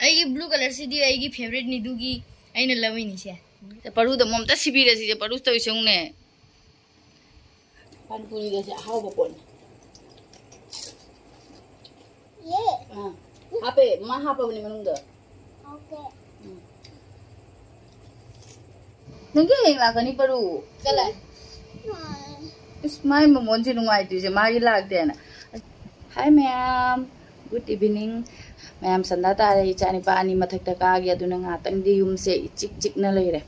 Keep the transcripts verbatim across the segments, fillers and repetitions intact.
ꯑꯩꯒꯤ blue colourꯁꯤꯗꯤ ꯑꯩꯒꯤ favouriteꯅꯤ, ꯑꯗꯨꯒꯤ ꯑꯩꯅ ꯂꯧꯔꯤꯅꯤꯁꯦ꯫ ꯄꯔꯨꯗ ꯑꯃꯨꯛ ꯑꯝꯇ ꯁꯤꯕꯤꯔꯁꯤꯁꯦ, ꯄꯔꯨ ꯇꯧꯔꯤꯁꯦ ꯌꯦꯡꯉꯨꯅꯦ꯫ ꯄꯥꯅꯤꯄꯨꯔꯤꯒꯁꯦ ꯑꯍꯥꯎꯕ ꯄꯣꯠꯅꯤ꯫ ꯑꯥ, ꯍꯥꯞꯄꯦ, ꯃꯥ ꯍꯥꯞꯄꯕꯅꯦ ꯃꯅꯨꯡꯗ꯫ ꯎꯝ꯫ ꯅꯪꯒꯤ ꯍꯌꯦꯡ ꯂꯥꯛꯀꯅꯤ ꯄꯔꯨ꯫ ꯀꯂꯥꯏ? ꯏꯁ, ꯃꯥꯏ ꯃꯃꯣꯟꯁꯦ ꯅꯨꯡꯉꯥꯏꯇ꯭ꯔꯤꯁꯦ, ꯃꯥꯒꯤ ꯂꯥꯛꯇꯦꯅ꯫ Hi ꯃꯌꯥꯝ, good evening꯫ ꯃꯌꯥꯝ ꯁꯟꯗꯥ ꯇꯥꯔꯦ, ꯏꯆꯥꯅꯤꯄꯥ ꯑꯅꯤ ꯃꯊꯛꯇ ꯀꯥꯒꯦ, ꯑꯗꯨꯅ ꯉꯥꯏꯍꯥꯛꯇꯪꯗꯤ ꯌꯨꯝꯁꯦ ꯏꯆꯤꯛ ꯆꯤꯛꯅ ꯂꯩꯔꯦ꯫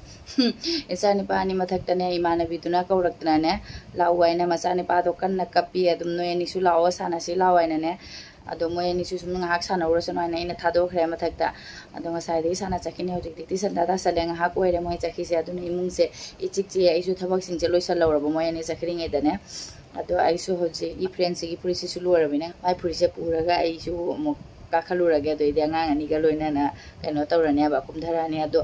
ꯏꯆꯥꯅꯤꯄꯥ ꯑꯅꯤ ꯃꯊꯛꯇꯅꯦ, ꯏꯃꯥꯟꯅꯕꯤꯗꯨꯅ ꯀꯧꯔꯛꯇꯅꯅꯦ, ꯂꯥꯛꯎ ꯍꯥꯏꯅ ꯃꯆꯥꯅꯤꯄꯥꯗꯣ ꯀꯟꯅ ꯀꯞꯄꯤ꯫ ꯑꯗꯨꯝ ꯅꯣꯏ ꯑꯅꯤꯁꯨ ꯂꯥꯛꯑꯣ, ꯁꯥꯟꯅꯁꯤ ꯂꯥꯛꯑꯣ ꯍꯥꯏꯅꯅꯦ꯫ ꯑꯗꯣ ꯃꯣꯏ ꯑꯅꯤꯁꯨ ꯁꯨꯝ ꯉꯥꯏꯍꯥꯛ ꯁꯥꯟꯅꯧꯔꯁꯅꯨ ꯍꯥꯏꯅ ꯑꯩꯅ ꯊꯥꯗꯣꯛꯈ꯭ꯔꯦ ꯃꯊꯛꯇ꯫ ꯑꯗꯣ ꯉꯁꯥꯏꯗꯒꯤ ꯁꯥꯟꯅ ꯆꯠꯈꯤꯅꯦ, ꯍꯧꯖꯤꯛꯇꯤ ꯁꯟꯗꯥ ꯇꯥꯁꯜꯂꯦ, ꯉꯥꯏꯍꯥꯛ ꯑꯣꯏꯔꯦ ꯃꯣꯏ ꯆꯠꯈꯤꯁꯦ꯫ ꯑꯗꯨꯅ ꯏꯃꯨꯡꯁꯦ ꯏꯆꯤꯛ ꯆꯤꯛꯑꯦ, ꯑꯩꯁꯨ ꯊꯕꯛꯁꯤꯡꯁꯦ ꯂꯣꯏꯁꯜꯍꯧꯔꯕ ꯃꯣꯏ ꯑꯅꯤ ꯆꯠꯈ꯭ꯔꯤꯉꯩꯗꯅꯦ꯫ ꯑꯗꯣ ꯑꯩꯁꯨ ꯍꯧꯖꯤꯛ ꯏ friendꯁꯤꯒꯤ ꯐꯨꯔꯤꯠꯁꯤꯁꯨ ꯂꯣꯏꯔꯕꯅꯤꯅ, ꯃꯥꯏ ꯐꯨꯔꯤꯠꯁꯦ ꯄꯨꯔꯒ ꯑꯩꯁꯨ ꯑꯃꯨꯛ ꯀꯥꯈꯠꯂꯨꯔꯒꯦ꯫ ꯑꯗꯨꯏꯗꯤ ꯑꯉꯥꯡ ꯑꯅꯤꯒ ꯂꯣꯏꯅꯅ ꯀꯩꯅꯣ ꯇꯧꯔꯅꯦꯕ, ꯀꯨꯝꯊꯔꯛꯑꯅꯤ꯫ ꯑꯗꯣ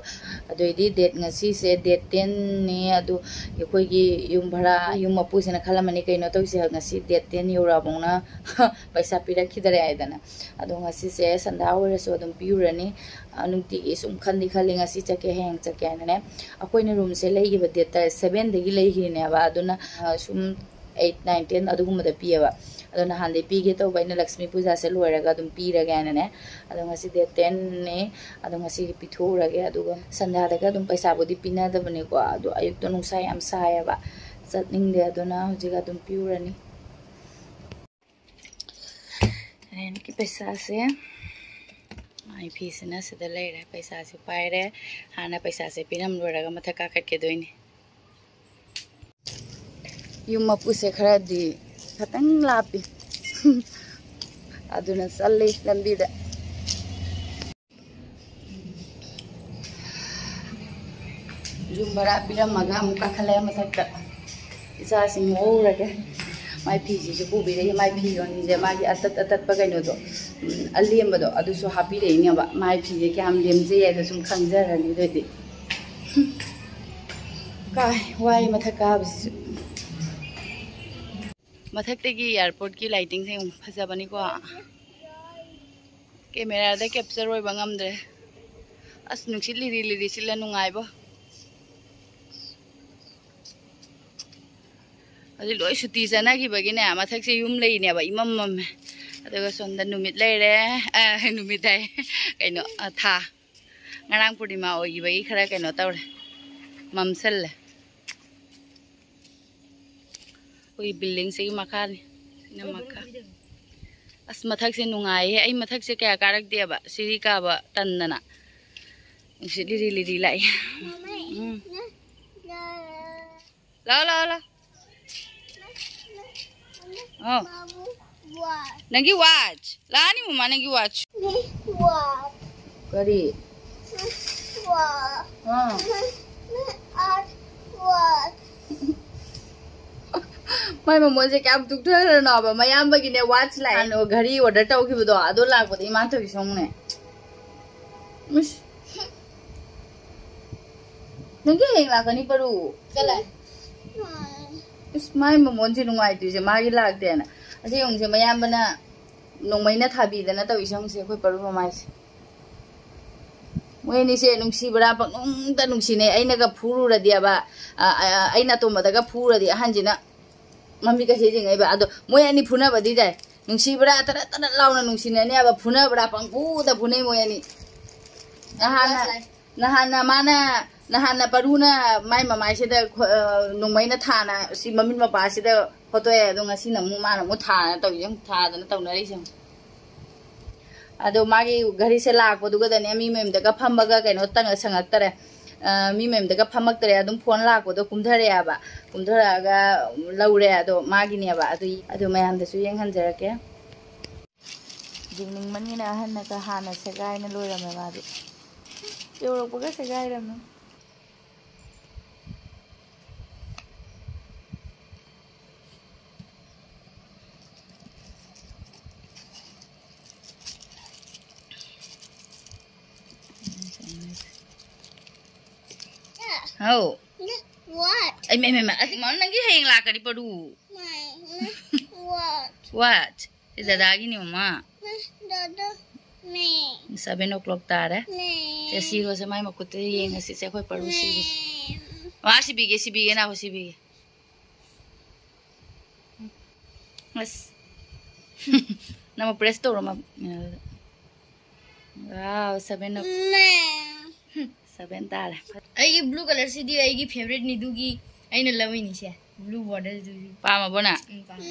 ꯑꯗꯨꯏꯗꯤ date, ꯉꯁꯤꯁꯦ date tenꯅꯤ꯫ ꯑꯗꯣ ꯑꯩꯈꯣꯏꯒꯤ ꯌꯨꯝ ꯚꯔꯥ, ꯌꯨꯝ ꯃꯄꯨꯁꯤꯅ ꯈꯜꯂꯝꯃꯅꯤ, "ꯀꯩꯅꯣ ꯇꯧꯁꯦ, ꯉꯁꯤ date ten ꯌꯧꯔꯛꯑꯕꯧꯅ ꯄꯩꯁꯥ ꯄꯤꯔꯛꯈꯤꯗꯔꯦ" ꯍꯥꯏꯗꯅ꯫ ꯑꯗꯣ ꯉꯁꯤꯁꯦ ꯁꯟꯗꯥ ꯑꯣꯏꯔꯁꯨ ꯑꯗꯨꯝ ꯄꯤꯔꯨꯔꯅꯤ꯫ ꯑ, ꯅꯨꯡꯇꯤꯒꯤ ꯁꯨꯝ ꯈꯜꯂꯤ ꯈꯜꯂꯤ, ꯉꯁꯤ ꯆꯠꯀꯦ, ꯍꯌꯦꯡ ꯆꯠꯀꯦ ꯍꯥꯏꯅꯅꯦ꯫ ꯑꯩꯈꯣꯏꯅ roomꯁꯦ ꯂꯩꯈꯤꯕ date sevenꯗꯒꯤ ꯂꯩꯈꯤꯕꯅꯦꯕ꯫ ꯑꯗꯨꯅ, ꯑ, ꯁꯨꯝ eight, nine, ten ꯑꯗꯨꯒꯨꯝꯕꯗ ꯄꯤꯌꯦꯕ꯫ ꯑꯗꯣ ꯅꯍꯥꯟꯗꯩ ꯄꯤꯒꯦ ꯇꯧꯕ ꯑꯩꯅ, ꯂꯛꯁꯃꯤ ꯄꯨꯖꯥꯁꯦ ꯂꯣꯏꯔꯒ ꯑꯗꯨꯝ ꯄꯤꯔꯒꯦ ꯍꯥꯏꯅꯅꯦ꯫ ꯑꯗꯣ ꯉꯁꯤ date tenꯅꯤ꯫ ꯑꯗꯣ ꯉꯁꯤꯒꯤ ꯄꯤꯊꯣꯛꯎꯔꯒꯦ꯫ ꯑꯗꯨꯒ ꯁꯟꯗꯥꯗꯒ ꯑꯗꯨꯝ ꯄꯩꯁꯥꯕꯨꯗꯤ ꯄꯤꯅꯗꯕꯅꯤꯀꯣ꯫ ꯑꯗꯣ ꯑꯌꯨꯛꯇꯣ ꯅꯨꯡꯁꯥ ꯌꯥꯝ ꯁꯥꯏꯌꯦꯕ, ꯆꯠꯅꯤꯡꯗꯦ꯫ ꯑꯗꯨꯅ ꯍꯧꯖꯤꯛ ꯑꯗꯨꯝ ꯄꯤꯔꯨꯔꯅꯤ꯫ Rentꯀꯤ ꯄꯩꯁꯥꯁꯦ, ꯃꯥꯏ ꯐꯤꯁꯤꯅ ꯁꯤꯗ ꯂꯩꯔꯦ꯫ ꯄꯩꯁꯥꯁꯦ ꯄꯥꯏꯔꯦ꯫ ꯍꯥꯟꯅ ꯄꯩꯁꯥꯁꯦ ꯄꯤꯔꯝ ꯂꯣꯏꯔꯒ ꯃꯊꯛ ꯀꯥꯈꯠꯀꯗꯣꯏꯅꯤ꯫ ꯌꯨꯝ ꯃꯄꯨꯁꯦ ꯈꯔꯗꯤ ꯈꯇꯪ ꯂꯥꯞꯄꯤ꯫ ꯑꯗꯨꯅ ꯆꯠꯂꯤ ꯂꯝꯕꯤꯗ꯫ ꯌꯨꯝ ꯚꯔꯥ ꯄꯤꯔꯝꯃꯒ ꯑꯃꯨꯛ ꯀꯥꯈꯠꯂꯛꯑꯦ ꯃꯊꯛꯇ꯫ ꯏꯆꯥꯁꯤꯡ ꯍꯧꯔꯒꯦ꯫ ꯃꯥꯏ ꯐꯤꯁꯤꯁꯨ ꯄꯨꯕꯤꯔꯛꯏ꯫ ꯃꯥꯏ ꯐꯤ ꯌꯣꯟꯅꯤꯡꯁꯦ, ꯃꯥꯒꯤ ꯑꯇꯠ ꯑꯇꯠꯄ ꯀꯩꯅꯣꯗꯣ, ꯎꯝ, ꯑꯂꯦꯝꯕꯗꯣ, ꯑꯗꯨꯁꯨ ꯍꯥꯞꯄꯤꯔꯛꯏꯅꯦꯕ꯫ ꯃꯥꯏ ꯐꯤꯁꯦ ꯀꯌꯥꯝ ꯂꯦꯝꯖꯩ ꯍꯥꯏꯗꯣ ꯁꯨꯝ ꯈꯪꯖꯔꯅꯤ ꯑꯗꯨꯑꯣꯏꯗꯤ꯫ ꯀꯥꯏ, ꯋꯥꯏ ꯃꯊꯛ ꯀꯥꯕꯁꯤꯁꯨ꯫ ꯃꯊꯛꯇꯒꯤ airportꯀꯤ lightingꯁꯦ ꯌꯦꯡꯉꯨ, ꯐꯖꯕꯅꯤꯀꯣ꯫ ꯀꯦꯃꯦꯔꯥꯗ ꯀꯦꯞꯆꯔ ꯑꯣꯏꯕ ꯉꯝꯗ꯭ꯔꯦ꯫ ꯑꯁ, ꯅꯨꯡꯁꯤꯠ ꯂꯤꯔꯤ ꯂꯤꯔꯤ ꯁꯤꯠꯂ ꯅꯨꯡꯉꯥꯏꯕꯣ꯫ ꯍꯧꯖꯤꯛ ꯂꯣꯏ ꯁꯨꯇꯤ ꯆꯠꯅꯈꯤꯕꯒꯤꯅꯦ, ꯃꯊꯛꯁꯦ ꯌꯨꯝ ꯂꯩꯅꯦꯕ, ꯏꯃꯝ ꯃꯝꯃꯦ꯫ ꯑꯗꯨꯒ ꯁꯣꯝꯗ ꯅꯨꯃꯤꯠ ꯂꯩꯔꯦ, ꯑ, ꯅꯨꯃꯤꯠ ꯍꯥꯏ, ꯀꯩꯅꯣ, ꯑ, ꯊꯥ꯫ ꯉꯔꯥꯡ ꯄꯨꯔꯅꯤꯃꯥ ꯑꯣꯏꯈꯤꯕꯒꯤ ꯈꯔ ꯀꯩꯅꯣ ꯇꯧꯔꯦ, ꯃꯝꯁꯜꯂꯦ꯫ ꯑꯩꯈꯣꯏꯒꯤ ꯕꯤꯜꯗꯤꯡꯁꯤꯒꯤ ꯃꯈꯥꯅꯤ꯫ ꯁꯤꯅ ꯃꯈꯥ꯫ ꯑꯁ, ꯃꯊꯛꯁꯦ ꯅꯨꯡꯉꯥꯏꯍꯦ꯫ ꯑꯩ ꯃꯊꯛꯁꯦ ꯀꯌꯥ ꯀꯥꯔꯛꯇꯦꯕ, ꯁꯤꯗꯤ ꯀꯥꯕ ꯇꯟꯗꯅ꯫ ꯅꯨꯡꯁꯤꯠ ꯂꯤꯔꯤ ꯂꯤꯔꯤ ꯂꯥꯛꯏ꯫ ꯎꯝ꯫ ꯂꯥꯛꯑꯣ, ꯂꯥꯛꯑꯣ, ꯂꯥꯛꯑꯣ꯫ ꯑꯣ꯫ ꯅꯪꯒꯤ watch꯫ ꯂꯥꯛꯑꯅꯤ ꯃꯃꯥ, ꯅꯪꯒꯤ watch꯫ ꯀꯔꯤ? ꯑꯥ꯫ ꯃꯥꯏ ꯃꯃꯣꯟꯁꯦ ꯀꯌꯥꯝ ꯇꯨꯛꯊꯈ꯭ꯔꯅꯣꯕ? ꯃꯌꯥꯝꯕꯒꯤꯅꯦ watch ꯂꯥꯛꯑꯦ꯫ ꯍꯥꯟꯅ ꯘꯔꯤ order ꯇꯧꯈꯤꯕꯗꯣ, ꯑꯗꯣ ꯂꯥꯛꯄꯗꯒꯤ ꯃꯥ ꯇꯧꯔꯤꯁꯦ ꯌꯦꯡꯉꯨꯅꯦ꯫ ꯏꯁ꯫ ꯅꯪꯒꯤ ꯍꯌꯦꯡ ꯂꯥꯛꯀꯅꯤ ꯄꯔꯨ꯫ ꯀꯗꯥꯏ? ꯏꯁ, ꯃꯥꯏ ꯃꯃꯣꯟꯁꯦ ꯅꯨꯡꯉꯥꯏꯇ꯭ꯔꯤꯁꯦ, ꯃꯥꯒꯤ ꯂꯥꯛꯇꯦꯅ꯫ ꯑꯁꯤ ꯌꯦꯡꯉꯨꯁꯦ, ꯃꯌꯥꯝꯕꯅ ꯅꯣꯡꯃꯩꯅ ꯊꯥꯕꯤꯗꯅ ꯇꯧꯔꯤꯁꯦ ꯌꯦꯡꯉꯨꯁꯦ, ꯑꯩꯈꯣꯏ ꯄꯔꯨ ꯃꯃꯥꯏꯁꯦ꯫ ꯃꯣꯏ ꯑꯅꯤꯁꯦ ꯅꯨꯡꯁꯤꯕ꯭ꯔꯥ ꯄꯪꯅꯨꯡꯗ ꯅꯨꯡꯁꯤꯅꯩ꯫ ꯑꯩꯅꯒ ꯐꯨꯔꯨꯔꯗꯤꯕ, ꯑ, ꯑ, ꯑꯩꯅ ꯑꯇꯣꯝꯕꯗꯒ ꯐꯨꯔꯗꯤ ꯑꯍꯟꯁꯤꯅ ꯃꯃꯤꯠꯀꯁꯦ ꯌꯦꯡꯉꯛꯏꯕ꯫ ꯑꯗꯣ ꯃꯣꯏ ꯑꯅꯤ ꯐꯨꯅꯕꯗꯤ ꯌꯥꯏ, ꯅꯨꯡꯁꯤꯕ꯭ꯔꯥ ꯇꯔꯠ ꯇꯔꯠ ꯂꯥꯎꯅ ꯅꯨꯡꯁꯤꯅꯅꯦꯕ, ꯐꯨꯅꯕ꯭ꯔꯥ ꯄꯪꯐꯨꯗ ꯐꯨꯅꯩ ꯃꯣꯏ ꯑꯅꯤ꯫ ꯅꯍꯥꯟꯅ, ꯅꯍꯥꯟꯅ ꯃꯥꯅ, ꯅꯍꯥꯟꯅ ꯄꯔꯨꯅ ꯃꯥꯏ ꯃꯃꯥꯏꯁꯤꯗ ꯈꯣ-, ꯑ, ꯅꯣꯡꯃꯩꯅ ꯊꯥꯅ ꯁꯤ ꯃꯃꯤꯠ ꯃꯄꯥꯁꯤꯗ ꯍꯣꯠꯇꯣꯛꯑꯦ꯫ ꯑꯗꯣ ꯉꯁꯤꯅ ꯑꯃꯨꯛ ꯃꯥꯅ ꯑꯃꯨꯛ ꯊꯥꯅ ꯇꯧꯔꯤꯁꯦ, ꯊꯥꯗꯅ ꯇꯧꯅꯔꯤꯁꯦ꯫ ꯑꯗꯣ ꯃꯥꯒꯤ ꯘꯔꯤꯁꯦ ꯂꯥꯛꯄꯗꯨꯒꯗꯅꯦ ꯃꯤ ꯃꯌꯨꯝꯗꯒ ꯐꯝꯕꯒ ꯀꯩꯅꯣ ꯇꯪ-, ꯁꯪꯉꯛꯇꯔꯦ꯫ ꯑ, ꯃꯤ ꯃꯌꯨꯝꯗꯒ ꯐꯝꯃꯛꯇꯔꯦ꯫ ꯑꯗꯨꯝ ꯐꯣꯟ ꯂꯥꯛꯄꯗꯣ ꯀꯨꯝꯊꯔꯛꯑꯦꯕ꯫ ꯀꯨꯝꯊꯔꯛꯑꯒ ꯂꯧꯔꯦ꯫ ꯑꯗꯣ ꯃꯥꯒꯤꯅꯦꯕ꯫ ꯑꯗꯨ, ꯑꯗꯨ ꯃꯌꯥꯝꯗꯁꯨ ꯌꯦꯡꯍꯟꯖꯔꯛꯀꯦ꯫ ꯌꯦꯡꯅꯤꯡꯃꯟꯒꯤꯅ ꯑꯍꯟꯅꯒ ꯍꯥꯟꯅ ꯁꯦꯒꯥꯏꯅ ꯂꯣꯏꯔꯝꯃꯦ ꯃꯥꯗꯤ꯫ ꯌꯧꯔꯛꯄꯒ ꯁꯦꯒꯥꯏꯔꯝꯃꯦ꯫ ꯍꯥꯎ꯫ What? ꯑꯩ, ꯃꯩ, ꯃꯩ, ꯃꯩ, ꯑꯁ, ꯃꯥ, ꯅꯪꯒꯤ ꯍꯌꯦꯡ ꯂꯥꯛꯀꯅꯤ, ꯄꯔꯨ꯫ My, my, what? What? ꯁꯤ ꯗꯗꯥꯒꯤꯅꯤ, ꯃꯃꯥ꯫ My, dada, Seven o'clock ꯇꯥꯔꯦ꯫ ꯁꯦ, ꯁꯤꯔꯣꯁꯦ, ꯃꯥꯏ ꯃꯈꯨꯠꯇ ꯌꯦꯡꯉꯁꯤ꯫ ꯁꯦ, ꯑꯩꯈꯣꯏ ꯄꯔꯨ ꯁꯤꯔꯣꯁꯦ꯫ ꯃꯥ ꯁꯤꯕꯤꯒꯦ, ꯁꯤꯕꯤꯒꯦ, ꯅꯥꯈꯣ, ꯁꯤꯕꯤꯒꯦ꯫ ꯑꯁ꯫ ꯅꯪ press ꯇꯧꯔꯣ, ꯃꯥ-, ꯋꯥꯎ, seven up꯫ Seven ꯇꯥꯔꯦ꯫ ꯑꯩꯒꯤ blue colour ꯁꯤꯗꯤ ꯑꯩꯒꯤ favourite ꯅꯤ, ꯑꯗꯨꯒꯤ ꯑꯩꯅ ꯂꯧꯔꯤꯅꯤ ꯁꯦ, blue border ꯗꯨꯗꯤ꯫ ꯄꯥꯝꯃꯕꯣ ꯅꯪ? ꯎꯝ, ꯄꯥꯝꯃꯦ꯫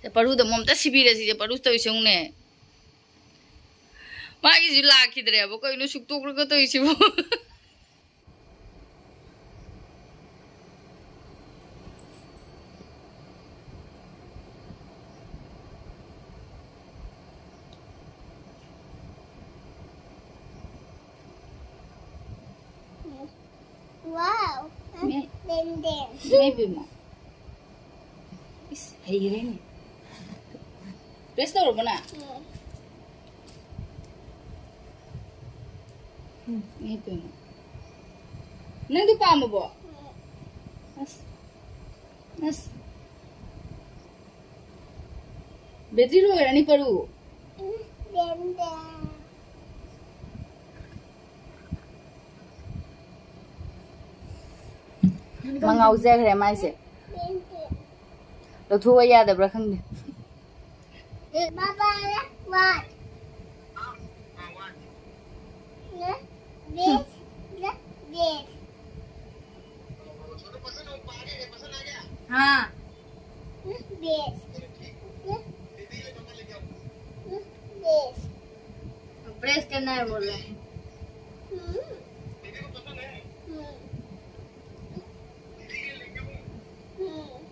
ꯁꯦ, ꯄꯔꯨꯗ ꯑꯃꯨꯛ ꯑꯝꯇ ꯁꯤꯕꯤꯔꯁꯤ, ꯁꯦ, ꯄꯔꯨ ꯇꯧꯔꯤꯁꯦ ꯌꯦꯡꯉꯨꯅꯦ꯫ ꯃꯥꯒꯤꯁꯨ ꯂꯥꯛꯈꯤꯗ꯭ꯔꯦꯕ, ꯀꯩꯅꯣ ꯁꯨꯛꯇꯣꯛꯂꯒ ꯇꯧꯔꯤꯁꯤꯕꯣ? Wow. ꯃꯦ-, ꯗꯦꯟ ꯗꯦꯟ꯫ ꯏꯃꯥ ꯏꯕꯦꯝꯃ꯫ ꯏꯁ, ꯍꯩꯈ꯭ꯔꯦꯅꯦ꯫ Press ꯇꯧꯔꯕꯣ ꯅꯪ? ꯎꯝ꯫ ꯎꯝ, ꯏꯃꯥ ꯏꯕꯦꯝꯃ꯫ ꯅꯪꯗꯤ ꯄꯥꯝꯃꯕꯣ? ꯎꯝ꯫ ꯑꯁ꯫ ꯑꯁ꯫ Battery ꯂꯣꯏꯔꯅꯤ, ꯄꯔꯨ꯫ ꯎꯝ, ꯗꯦꯟ ꯗꯦꯟ꯫ ꯃꯉꯥꯎꯖꯈ꯭ꯔꯦ ꯃꯥꯏꯁꯦ꯫ ꯂꯧꯊꯣꯛꯑ ꯌꯥꯗꯕ꯭ꯔꯥ ꯈꯪꯗꯦ꯫ ꯕꯥꯕꯥ, what? ꯅ, this, ꯅ, this꯫ हाँ। This। This। Press करना है बोल रहा है। हम्म। हम्म। हम्म।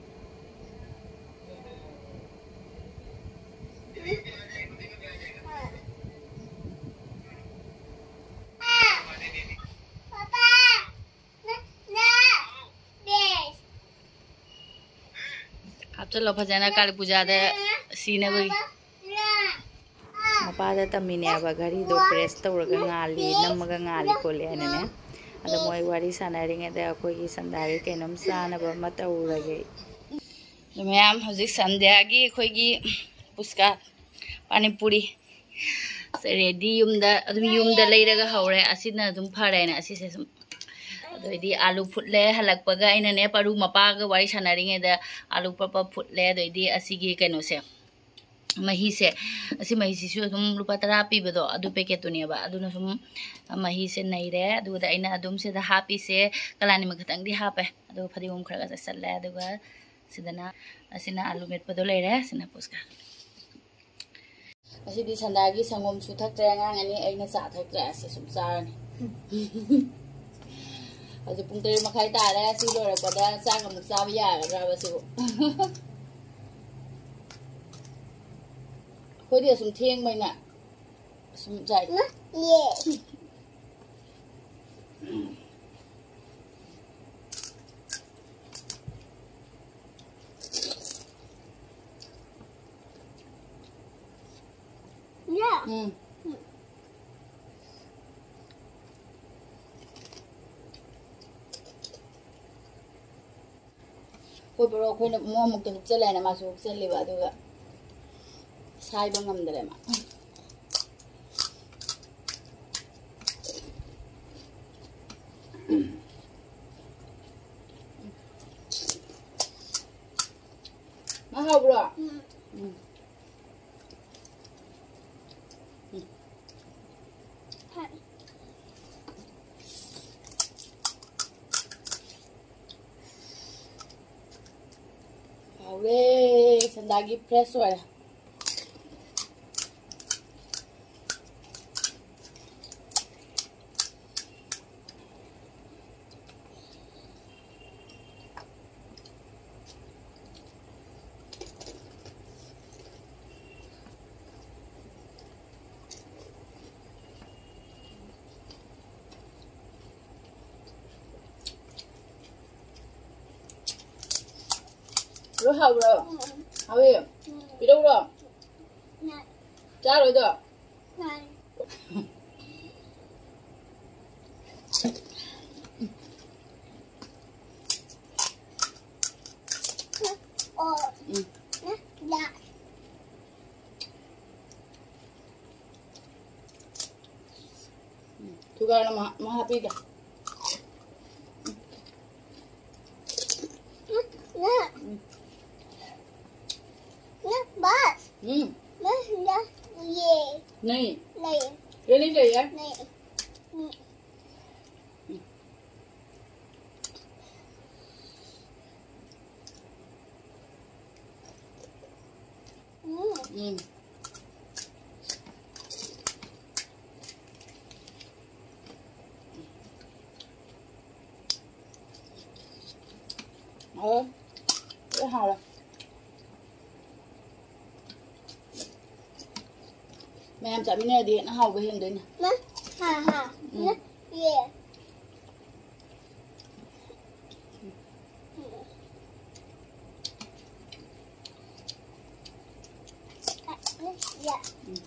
पापा। ꯍꯥꯞꯆꯤꯜꯂꯣ ꯐꯖꯅ, ꯀꯥꯂꯤ ꯄꯨꯖꯥꯗ ꯁꯤꯅꯕꯒꯤ꯫ ꯃꯄꯥꯗ ꯇꯝꯃꯤꯅꯦꯕ, ꯘꯔꯤꯗꯣ press ꯇꯧꯔꯒ ꯉꯥꯜꯂꯤ, ꯅꯝꯃꯒ ꯉꯥꯜꯂꯤ ꯈꯣꯠꯂꯤ ꯍꯥꯏꯅꯅꯦ꯫ ꯑꯗꯣ ꯃꯣꯏ ꯋꯥꯔꯤ ꯁꯥꯟꯅꯔꯤꯉꯩꯗ ꯑꯩꯈꯣꯏꯒꯤ ꯁꯟꯗꯥꯒꯤ ꯀꯩꯅꯣꯝ ꯆꯥꯅꯕ ꯑꯃ ꯇꯧꯔꯒꯦ꯫ ꯑꯗꯣ ꯃꯌꯥꯝ, ꯍꯧꯖꯤꯛ ꯁꯟꯗ꯭ꯌꯥꯒꯤ ꯑꯩꯈꯣꯏꯒꯤ ꯄꯨꯁꯀꯥ ꯄꯥꯅꯤꯄꯨꯔꯤ ꯔꯦꯗꯤ ꯌꯨꯝꯗ ꯑꯗꯨꯝ ꯌꯨꯝꯗ ꯂꯩꯔꯒ ꯍꯧꯔꯦ꯫ ꯑꯁꯤꯅ ꯑꯗꯨꯝ ꯐꯔꯦꯅ ꯑꯁꯤꯁꯦ ꯁꯨꯝ꯫ ꯑꯗꯨ ꯑꯣꯏꯗꯤ ꯑꯥꯂꯨ ꯐꯨꯠꯂꯦ꯫ ꯍꯜꯂꯛꯄꯒ ꯑꯩꯅꯅꯦ ꯄꯔꯨ ꯃꯄꯥꯒ ꯋꯥꯔꯤ ꯁꯥꯟꯅꯔꯤꯉꯩꯗ ꯑꯥꯂꯨ ꯄ꯭ꯔꯞ ꯄ꯭ꯔꯞ ꯐꯨꯠꯂꯦ꯫ ꯑꯗꯩꯗꯤ ꯑꯁꯤꯒꯤ ꯀꯩꯅꯣꯁꯦ, ꯃꯍꯤꯁꯦ, ꯑꯁꯤ ꯃꯍꯤꯁꯤꯁꯨ ꯑꯗꯨꯝ ꯂꯨꯄꯥ ꯇꯔꯥ ꯄꯤꯕꯗꯣ ꯑꯗꯨ ꯄꯦꯀꯦꯠꯇꯨꯅꯦꯕ꯫ ꯑꯗꯨꯅ ꯁꯨꯝ ꯃꯍꯤꯁꯦ ꯅꯩꯔꯦ꯫ ꯑꯗꯨꯒ ꯑꯩꯅ ꯑꯗꯨꯝ ꯁꯤꯗ ꯍꯥꯞꯄꯤꯁꯦ ꯀꯂꯥꯅꯤꯃꯛ ꯈꯛꯇꯪꯗꯤ ꯍꯥꯞꯄꯦ꯫ ꯑꯗꯨꯒ ꯐꯗꯤꯒꯣꯝ ꯈꯔꯒ ꯆꯥꯏꯁꯜꯂꯦ꯫ ꯑꯗꯨꯒ ꯁꯤꯗꯅ ꯑꯁꯤꯅ ꯑꯥꯂꯨ ꯃꯦꯠꯄꯗꯣ ꯂꯩꯔꯦ꯫ ꯁꯤꯅ ꯄꯨꯁꯀ꯫ ꯉꯁꯤꯗꯤ ꯁꯟꯗꯥꯒꯤ ꯁꯪꯒꯣꯝꯁꯨ ꯊꯛꯇ꯭ꯔꯦ ꯑꯉꯥꯡ ꯑꯅꯤ, ꯑꯩꯅ ꯆꯥ ꯊꯛꯇ꯭ꯔꯦ꯫ ꯑꯁꯤ ꯁꯨꯝ ꯆꯥꯔꯅꯤ꯫ ꯍꯧꯖꯤꯛ ꯄꯨꯡ ꯇꯔꯦꯠ ꯃꯈꯥꯏ ꯇꯥꯔꯦ꯫ ꯁꯤ ꯂꯣꯏꯔꯛꯄꯗ ꯆꯥꯛ ꯑꯃꯨꯛ ꯆꯥꯕ ꯌꯥꯒꯗ꯭ꯔꯕ ꯁꯤꯕꯨ? ꯑꯩꯈꯣꯏꯗꯤ ꯑꯁꯨꯝ ꯊꯦꯡꯕꯅꯤꯅ ꯑꯁꯨꯝ ꯆꯥꯏ꯫ ꯎꯝ꯫ ꯑꯩꯈꯣꯏ ꯕꯣꯔꯣ ꯑꯩꯈꯣꯏꯅ ꯃꯣꯏ ꯑꯃꯨꯛꯇ ꯍꯨꯞꯆꯜꯂꯦꯅ ꯃꯥꯁꯨ ꯍꯨꯞꯆꯜꯂꯤꯕ, ꯑꯗꯨꯒ ꯁꯥꯏꯕ ꯉꯝꯗ꯭ꯔꯦ ꯃꯥ꯫ ꯃꯥ ꯍꯥꯎꯕ꯭ꯔꯣ? ꯎꯝ꯫ ꯍꯥꯎꯔꯦ, ꯁꯟꯗꯥꯒꯤ fresh ꯑꯣꯏꯔꯦ꯫ ꯂꯣꯏ ꯍꯥꯎꯕ꯭ꯔꯣ? ꯍꯥꯎꯋꯦ꯫ ꯄꯤꯔꯛꯎꯔꯣ? ꯆꯥꯔꯣꯏꯗꯣ? ꯎꯝ꯫ ꯁꯨꯒꯔꯅ ꯃꯍꯥ ꯃꯍꯥ ꯄꯤꯒꯦ꯫ ꯅ ꯅ ꯕꯁ ꯎꯝ ꯅ ꯅ ꯌꯦ ꯅꯩ ꯂꯩ ꯌꯦ ꯅꯩ ꯂꯩ ꯌꯦ ꯅꯩ ꯎꯝ ꯎꯝ ꯎꯝ ꯍꯥꯎꯋꯦ꯫ ꯂꯣꯏ ꯍꯥꯎꯔꯦ꯫ ꯃꯌꯥꯝ ꯆꯥꯃꯤꯟꯅꯔꯗꯤ ꯍꯦꯟꯅ ꯍꯥꯎꯕ ꯍꯦꯟꯗꯣꯏꯅꯦ꯫ ꯃꯥ ꯍꯥ ꯍꯥ ꯎꯝ ꯅ ꯌꯦ ꯌꯦ ꯎꯝ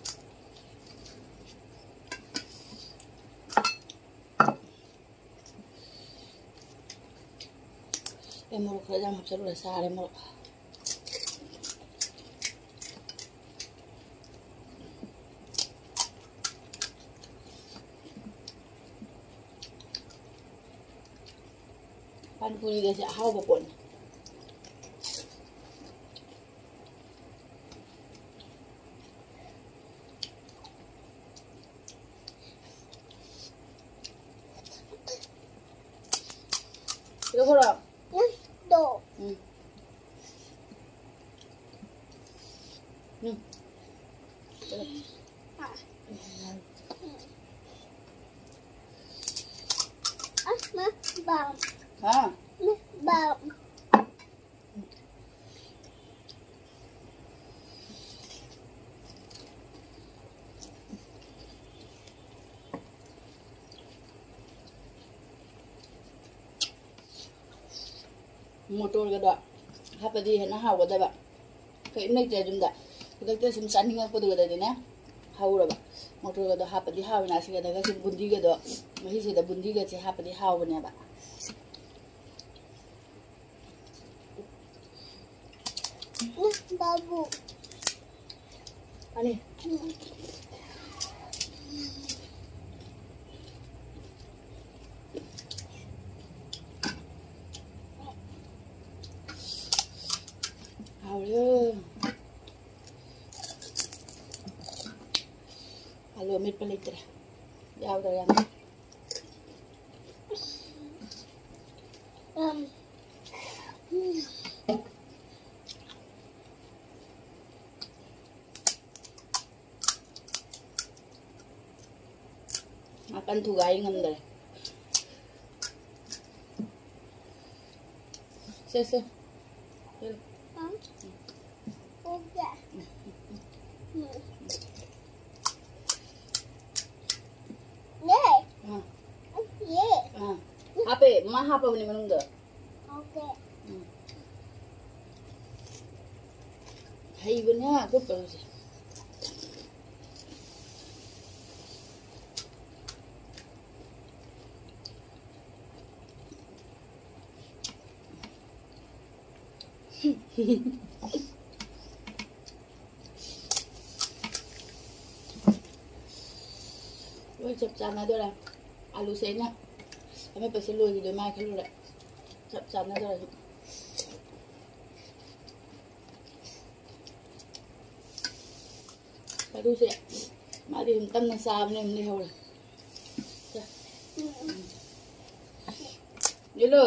ꯑꯩ ꯃꯣꯔꯣꯛ ꯈꯔ ꯌꯥꯝ ꯍꯥꯞꯆꯜꯂꯨꯔꯦ ꯁꯥꯔꯦ ꯃꯣꯔꯣꯛ꯫ ꯄꯥꯅꯤꯄꯨꯔꯤꯒꯁꯦ ꯑꯍꯥꯎꯕ ꯄꯣꯠꯅꯤ꯫ ꯁꯤꯗ ꯈꯔ ꯗꯣ ꯎꯝ ꯎꯝ ꯑꯁ ꯃꯥ ꯕꯥꯝ ꯍꯥ ꯃꯥ ꯕꯥꯝ ꯃꯣꯇꯣꯔꯒꯗꯣ ꯍꯥꯞꯄꯗꯤ ꯍꯦꯟꯅ ꯍꯥꯎꯒꯗꯕ꯫ ꯀꯔꯤꯝ ꯂꯩꯇ꯭ꯔꯦ ꯌꯨꯝꯗ꯫ ꯈꯨꯗꯛꯇ ꯁꯨꯝ ꯆꯥꯅꯤꯡꯉꯛꯄꯗꯨꯒꯗꯗꯤꯅꯦ ꯍꯧꯔꯕ꯫ ꯃꯣꯇꯣꯔꯒꯗꯣ ꯍꯥꯞꯄꯗꯤ ꯍꯥꯎꯋꯤꯅ ꯁꯤꯒꯗꯒ ꯁꯨꯝ ꯕꯨꯟꯗꯤꯒꯗꯣ ꯃꯍꯤꯁꯤꯗ ꯕꯨꯟꯗꯤꯒꯁꯦ ꯍꯥꯞꯄꯗꯤ ꯍꯥꯎꯕꯅꯦꯕ꯫ ꯕꯥꯕꯨ ꯑꯅꯤ꯫ ꯎꯝ꯫ ꯂꯤꯠꯄ ꯂꯩꯇ꯭ꯔꯦ꯫ ꯌꯥꯎꯗ꯭ꯔꯦ ꯌꯥꯝꯅ꯫ ꯃꯥꯄꯟ ꯊꯨꯒꯥꯏ ꯉꯝꯗ꯭ꯔꯦ꯫ ꯁꯦ, ꯁꯦ꯫ ꯑꯥ꯫ ꯑꯥ꯫ ꯍꯥꯞꯄꯦ꯫ ꯃꯥ ꯍꯥꯞꯄꯕꯅꯦ ꯃꯅꯨꯡꯗ꯫ ꯎꯝ꯫ ꯍꯩꯕꯅꯦ ꯑꯩꯈꯣꯏ ꯄꯔꯨꯁꯦ꯫ ꯂꯣꯏ ꯆꯞ ꯆꯥꯟꯅꯗꯣꯔꯦ꯫ ꯑꯂꯨꯁꯦ ꯑꯩꯅ ꯑꯃꯦꯠꯄꯁꯦ ꯂꯣꯏꯈꯤꯗꯣꯏ ꯃꯥ ꯈꯜꯂꯨꯔꯦ꯫ ꯆꯞ ꯆꯥꯟꯅꯗꯣꯔꯦ꯫ ꯑꯗꯨꯁꯦ ꯃꯥꯗꯤ ꯑꯗꯨꯝ ꯇꯞꯅ ꯆꯥꯕꯅꯦ, ꯑꯗꯨꯝ ꯂꯩꯍꯧꯔꯦ꯫ ꯌꯦꯂꯣ꯫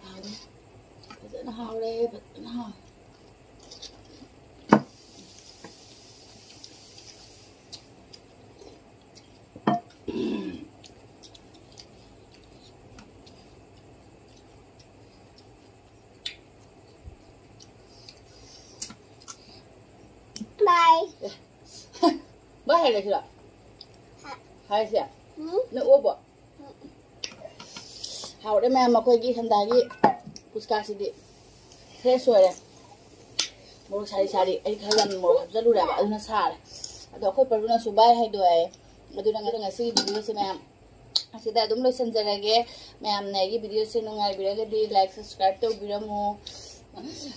ꯍꯥꯎꯔꯦ꯫ ꯐꯖꯅ ꯍꯥꯎꯔꯦ, ꯐꯖꯅ ꯍꯥꯎꯔꯦ꯫ ꯕꯥꯏ꯫ ꯕꯥꯏ ꯍꯥꯏꯔꯁꯤꯔꯣ? ꯍꯥ꯫ ꯍꯥꯏꯁꯦ? ꯎꯝ꯫ ꯅꯣꯛꯑꯣꯕꯣ? ꯎꯝ꯫ ꯍꯥꯎꯔꯦ ꯃꯌꯥꯝ, ꯑꯩꯈꯣꯏꯒꯤ ꯁꯟꯗꯥꯒꯤ ꯄꯨꯁꯀꯥꯁꯤꯗꯤ ꯐ꯭ꯔꯦꯁ ꯑꯣꯏꯔꯦ꯫ ꯃꯣꯔꯣꯛ ꯁꯥꯔꯤ ꯁꯥꯔꯤ, ꯑꯩ ꯈꯔ ꯌꯥꯝ ꯃꯣꯔꯣꯛ ꯍꯥꯞꯆꯜꯂꯨꯔꯦꯕ, ꯑꯗꯨꯅ ꯁꯥꯔꯦ꯫ ꯑꯗꯣ ꯑꯩꯈꯣꯏ ꯄꯔꯨꯅꯁꯨ ꯕꯥꯏ ꯍꯥꯏꯗꯣꯛꯑꯦ꯫ ꯑꯗꯨꯅ ꯉꯁꯤꯒꯤ ꯚꯤꯗꯤꯑꯣꯁꯦ ꯃꯌꯥꯝ ꯑꯁꯤꯗ ꯑꯗꯨꯝ ꯂꯣꯏꯁꯤꯟꯖꯔꯒꯦ꯫ ꯃꯌꯥꯝꯅ ꯑꯩꯒꯤ ꯚꯤꯗꯤꯑꯣꯁꯦ ꯅꯨꯡꯉꯥꯏꯕꯤꯔꯒꯗꯤ like, subscribe ꯇꯧꯕꯤꯔꯝꯃꯨ꯫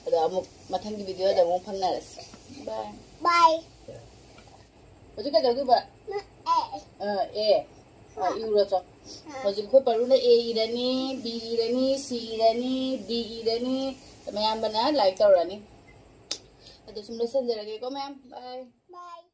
ꯑꯗꯣ ꯑꯃꯨꯛ ꯃꯊꯪꯒꯤ ꯚꯤꯗꯤꯑꯣꯗ ꯑꯃꯨꯛ ꯐꯪꯅꯔꯁꯤ꯫ ꯕꯥꯏ꯫ ꯕꯥꯏ꯫ ꯍꯧꯖꯤꯛ ꯀꯩꯗꯧꯗꯣꯏꯕ? ꯅ ꯑꯦ꯫ ꯑ, ꯑꯦ꯫ ꯏꯔꯨꯔꯣ ꯆꯣ꯫ ꯍꯧꯖꯤꯛ ꯑꯩꯈꯣꯏ ꯄꯔꯨꯅ A ꯏꯔꯅꯤ, B ꯏꯔꯅꯤ, C ꯏꯔꯅꯤ, D ꯏꯔꯅꯤ, ꯃꯌꯥꯝꯕꯅ ꯂꯥꯏꯛ ꯇꯧꯔꯅꯤ꯫ ꯑꯗꯨ ꯁꯨꯝ ꯂꯣꯏꯁꯤꯟꯖꯔꯒꯦꯀꯣ ꯃꯌꯥꯝ꯫ Bye꯫ Bye.